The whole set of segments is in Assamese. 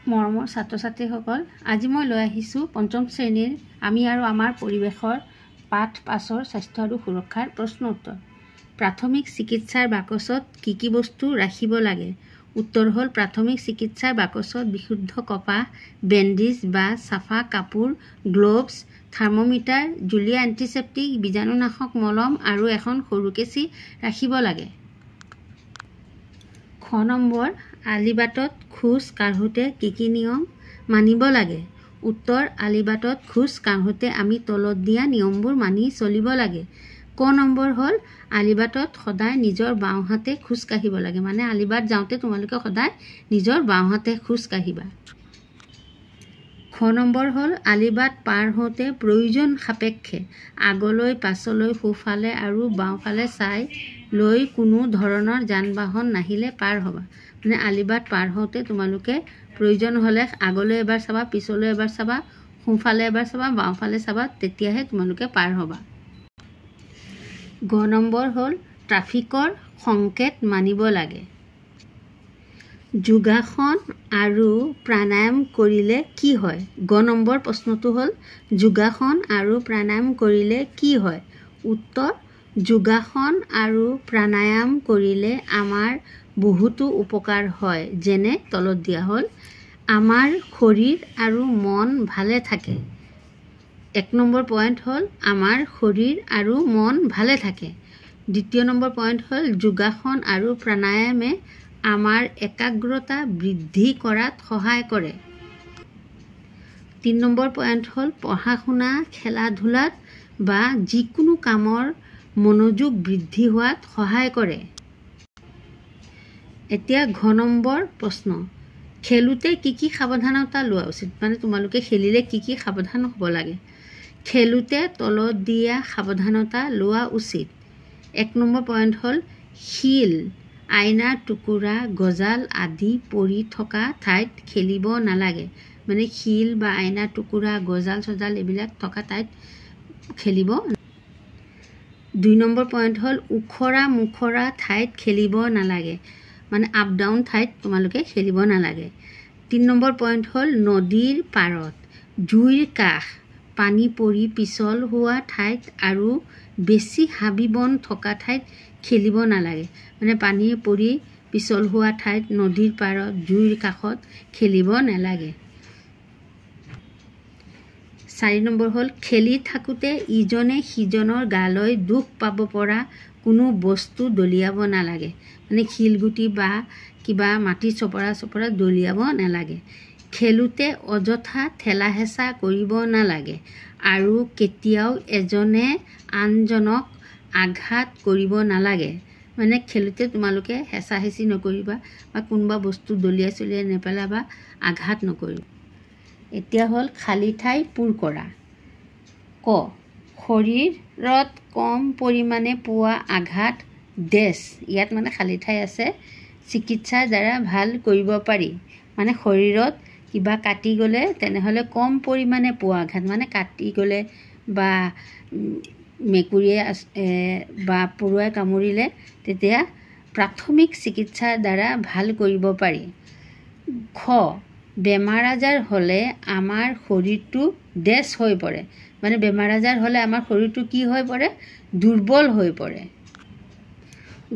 মৰমৰ ছাত্ৰ ছাত্ৰীসকল, আজি মই লৈ আহিছোঁ পঞ্চম শ্ৰেণীৰ আমি আৰু আমাৰ পৰিৱেশৰ পাঠ 5ৰ স্বাস্থ্য আৰু সুৰক্ষাৰ প্ৰশ্ন উত্তৰ। প্ৰাথমিক চিকিৎসাৰ বাকচত কি কি বস্তু ৰাখিব লাগে? উত্তৰ হ'ল প্ৰাথমিক চিকিৎসাৰ বাকচত বিশুদ্ধ কপাহ, বেণ্ডেজ বা চাফা কাপোৰ, গ্ল'ভছ, থাৰ্মোমিটাৰ, জুলীয়া এণ্টিছেপ্টিক, বীজাণুনাশক মলম আৰু এখন সৰু কেঁচি ৰাখিব লাগে। খ নম্বৰ, আলিবাটত খোজ কাঢ়োঁতে কি কি নিয়ম মানিব লাগে? উত্তৰ, আলিবাটত খোজ কাঢ়োঁতে আমি তলত দিয়া নিয়মবোৰ মানি চলিব লাগে। ক নম্বৰ হ'ল আলিবাটত সদায় নিজৰ বাওঁ হাতে খোজ কাঢ়িব লাগে, মানে আলিবাট যাওঁতে তোমালোকে সদায় নিজৰ বাওঁ হাতে খোজ কাঢ়িবা। খ নম্বৰ হ'ল আলিবাট পাৰ হওঁতে প্ৰয়োজন সাপেক্ষে আগলৈ পাছলৈ সোঁফালে আৰু বাওঁফালে চাই লৈ কোনো ধৰণৰ যান বাহন নাহিলে পাৰ হ'বা। মানে আলিবাট পাৰ হওঁতে তোমালোকে প্ৰয়োজন হ'লে আগলৈ এবাৰ চাবা, পিছলৈ এবাৰ চাবা, সোঁফালে এবাৰ চাবা, বাওঁফালে চাবা, তেতিয়াহে তোমালোকে পাৰ হ'বা। গ নম্বৰ হ'ল ট্ৰাফিকৰ সংকেত মানিব লাগে। যোগাসন আৰু প্ৰাণায়াম কৰিলে কি হয়? গ নম্বৰ প্ৰশ্নটো হ'ল যোগাসন আৰু প্ৰাণায়াম কৰিলে কি হয়? উত্তৰ, যোগাসন আৰু প্ৰাণায়াম কৰিলে আমাৰ বহুতো উপকাৰ হয়, যেনে তলত দিয়া হ'ল আমাৰ শৰীৰ আৰু মন ভালে থাকে। 1 নম্বৰ পইণ্ট হ'ল আমাৰ শৰীৰ আৰু মন ভালে থাকে। দ্বিতীয় নম্বৰ পইণ্ট হ'ল যোগাসন আৰু প্ৰাণায়ামে আমাৰ একাগ্ৰতা বৃদ্ধি কৰাত সহায় কৰে। 3 নম্বৰ পইণ্ট হ'ল পঢ়া শুনা, খেলা ধূলাত বা যিকোনো কামৰ মনোযোগ বৃদ্ধি হোৱাত সহায় কৰে। এতিয়া ঘ নম্বৰ প্ৰশ্ন, খেলোঁতে কি কি সাৱধানতা লোৱা উচিত? মানে তোমালোকে খেলিলে কি কি সাৱধান হ'ব লাগে? খেলোঁতে তলত দিয়া সাৱধানতা লোৱা উচিত। 1 নম্বৰ পইণ্ট হ'ল শিল, আইনাৰ টুকুৰা, গজাল আদি পৰি থকা ঠাইত খেলিব নালাগে। মানে শিল বা আইনাৰ টুকুৰা, গজাল চজাল এইবিলাক থকা ঠাইত খেলিব। 2 নম্বৰ পইণ্ট হ'ল ওখৰা মুখৰা ঠাইত খেলিব নালাগে, মানে আপ ডাউন ঠাইত তোমালোকে খেলিব নালাগে। 3 নম্বৰ পইণ্ট হ'ল নদীৰ পাৰত, জুইৰ কাষ, পানী পৰি পিছল হোৱা ঠাইত আৰু বেছি হাবি বন থকা ঠাইত খেলিব নালাগে। মানে পানী পৰি পিছল হোৱা ঠাইত, নদীৰ পাৰত, জুইৰ কাষত খেলিব নালাগে। 4 নম্বৰ হ'ল খেলি থাকোঁতে ইজনে সিজনৰ গালৈ দুখ পাব পৰা কোনো বস্তু দলিয়াব নালাগে, মানে শিলগুটি বা কিবা মাটি চপৰা চপৰা দলিয়াব নালাগে। খেলোঁতে অযথা ঠেলা হেঁচা কৰিব নালাগে আৰু কেতিয়াও এজনে আনজনক আঘাত কৰিব নালাগে। মানে খেলোঁতে তোমালোকে হেঁচা হেঁচি নকৰিবা বা কোনোবা বস্তু দলিয়াই চলিয়াই নেপেলাবা, আঘাত নকৰিবা। এতিয়া হ'ল খালী ঠাই পূৰ কৰা। ক, শৰীৰত কম পৰিমাণে পোৱা আঘাত ডেছ, ইয়াত মানে খালী ঠাই আছে, চিকিৎসাৰ দ্বাৰা ভাল কৰিব পাৰি। মানে শৰীৰত কিবা কাটি গ'লে তেনেহ'লে কম পৰিমাণে পোৱা আঘাত, মানে কাটি গ'লে বা মেকুৰীয়ে বা পৰুৱাই কামুৰিলে তেতিয়া প্ৰাথমিক চিকিৎসাৰ দ্বাৰা ভাল কৰিব পাৰি। খ, বেমাৰ আজাৰ হ'লে আমাৰ শৰীৰটো ডেছ হৈ পৰে। মানে বেমাৰ আজাৰ হ'লে আমাৰ শৰীৰটো কি হৈ পৰে? দুৰ্বল হৈ পৰে।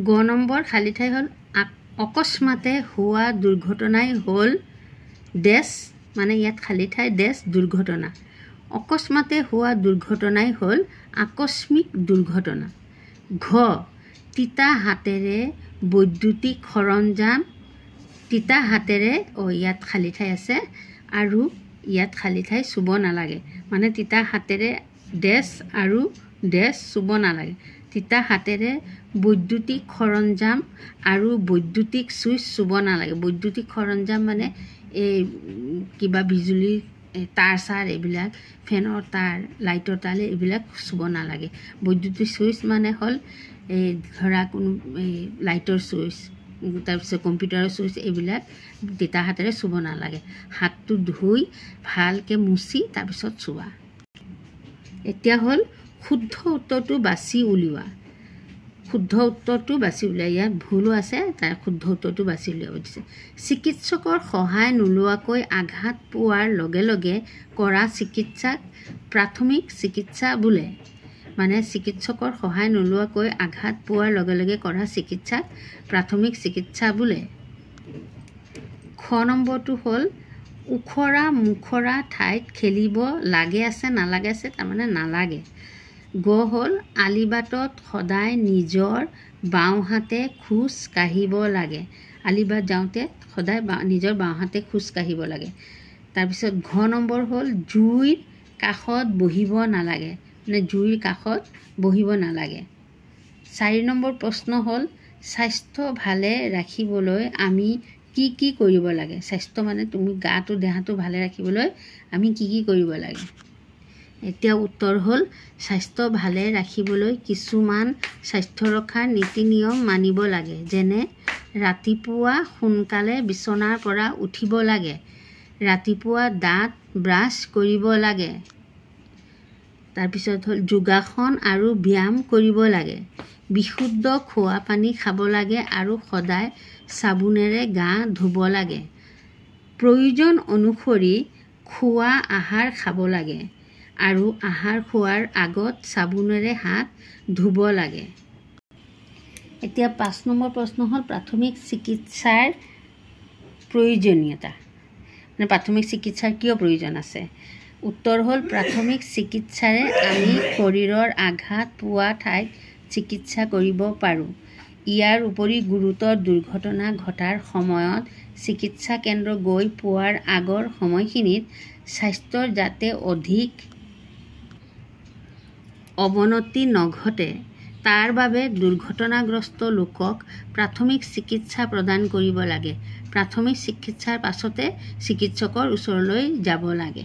গ নম্বৰ খালী ঠাই হ'ল অকস্মাতে হোৱা দুৰ্ঘটনাই হ'ল ডেছ, মানে ইয়াত খালী ঠাই ডেছ দুৰ্ঘটনা। অকস্মাতে হোৱা দুৰ্ঘটনাই হ'ল আকস্মিক দুৰ্ঘটনা। ঘ, তিতা হাতেৰে বৈদ্যুতিক সৰঞ্জাম, তিতা হাতেৰে, ইয়াত খালী ঠাই আছে আৰু ইয়াত খালী ঠাই চুব নালাগে। মানে তিতা হাতেৰে ডেছ আৰু ডেছ চুব নালাগে। তিতা হাতেৰে বৈদ্যুতিক সৰঞ্জাম আৰু বৈদ্যুতিক চুইচ চুব নালাগে। বৈদ্যুতিক সৰঞ্জাম মানে এই কিবা বিজুলী তাৰ চাৰ এইবিলাক, ফেনৰ তাৰ, লাইটৰ তাৰ এইবিলাক চুব নালাগে। বৈদ্যুতিক চুইচ মানে হ'ল এই ধৰা কোনো এই লাইটৰ চুইচ, তাৰপিছত কম্পিউটাৰৰ চুইচ, এইবিলাক তিতা হাতেৰে চুব নালাগে। হাতটো ধুই ভালকৈ মুচি তাৰপিছত চুবা। এতিয়া হ'ল শুদ্ধ উত্তৰটো বাছি উলিওৱা। শুদ্ধ উত্তৰটো বাছি উলিয়াই, ইয়াত ভুলো আছে, তাৰ শুদ্ধ উত্তৰটো বাছি উলিয়াব দিছে। চিকিৎসকৰ সহায় নোলোৱাকৈ আঘাত পোৱাৰ লগে লগে কৰা চিকিৎসাক প্ৰাথমিক চিকিৎসা বোলে। মানে চিকিৎসকৰ সহায় নোলোৱাকৈ আঘাত পোৱাৰ লগে লগে কৰা চিকিৎসাক প্ৰাথমিক চিকিৎসা বোলে। খ নম্বৰটো হ'ল ওখৰা মুখৰা ঠাইত খেলিব লাগে আছে নালাগে আছে, তাৰমানে নালাগে। গ হ'ল আলিবাটত সদায় নিজৰ বাওঁহাতে খোজ কাঢ়িব লাগে। আলিবাট যাওঁতে সদায় নিজৰ বাওঁহাতে খোজ কাঢ়িব লাগে। তাৰপিছত ঘ নম্বৰ হ'ল জুইৰ কাষত বহিব নালাগে, মানে জুইৰ কাষত বহিব নালাগে। 4 নম্বৰ প্ৰশ্ন হ'ল স্বাস্থ্য ভালে ৰাখিবলৈ আমি কি কি কৰিব লাগে? স্বাস্থ্য মানে তুমি গাটো দেহাটো ভালে ৰাখিবলৈ আমি কি কি কৰিব লাগে? এতিয়া উত্তৰ হ'ল স্বাস্থ্য ভালে ৰাখিবলৈ কিছুমান স্বাস্থ্য ৰক্ষাৰ নীতি নিয়ম মানিব লাগে, যেনে ৰাতিপুৱা সোনকালে বিচনাৰ পৰা উঠিব লাগে, ৰাতিপুৱা দাঁত ব্ৰাছ কৰিব লাগে, তাৰপিছত হ'ল যোগাসন আৰু ব্যায়াম কৰিব লাগে, বিশুদ্ধ খোৱা পানী খাব লাগে আৰু সদায় চাবোনেৰে গা ধুব লাগে, প্ৰয়োজন অনুসৰি খোৱা আহাৰ খাব লাগে আৰু আহাৰ খোৱাৰ আগত চাবোনেৰে হাত ধুব লাগে। এতিয়া 5 নম্বৰ প্ৰশ্ন হ'ল প্ৰাথমিক চিকিৎসাৰ প্ৰয়োজনীয়তা, মানে প্ৰাথমিক চিকিৎসাৰ কিয় প্ৰয়োজন আছে? উত্তৰ হ'ল প্ৰাথমিক চিকিৎসাৰে আমি শৰীৰৰ আঘাত পোৱা ঠাইত চিকিৎসা কৰিব পাৰোঁ। ইয়াৰ উপৰি গুৰুতৰ দুৰ্ঘটনা ঘটাৰ সময়ত চিকিৎসা কেন্দ্ৰ গৈ পোৱাৰ আগৰ সময়খিনিত স্বাস্থ্যৰ যাতে অধিক অৱনতি নঘটে তাৰ বাবে দুৰ্ঘটনাগ্ৰস্ত লোকক প্ৰাথমিক চিকিৎসা প্ৰদান কৰিব লাগে। প্ৰাথমিক চিকিৎসাৰ পাছতে চিকিৎসকৰ ওচৰলৈ যাব লাগে।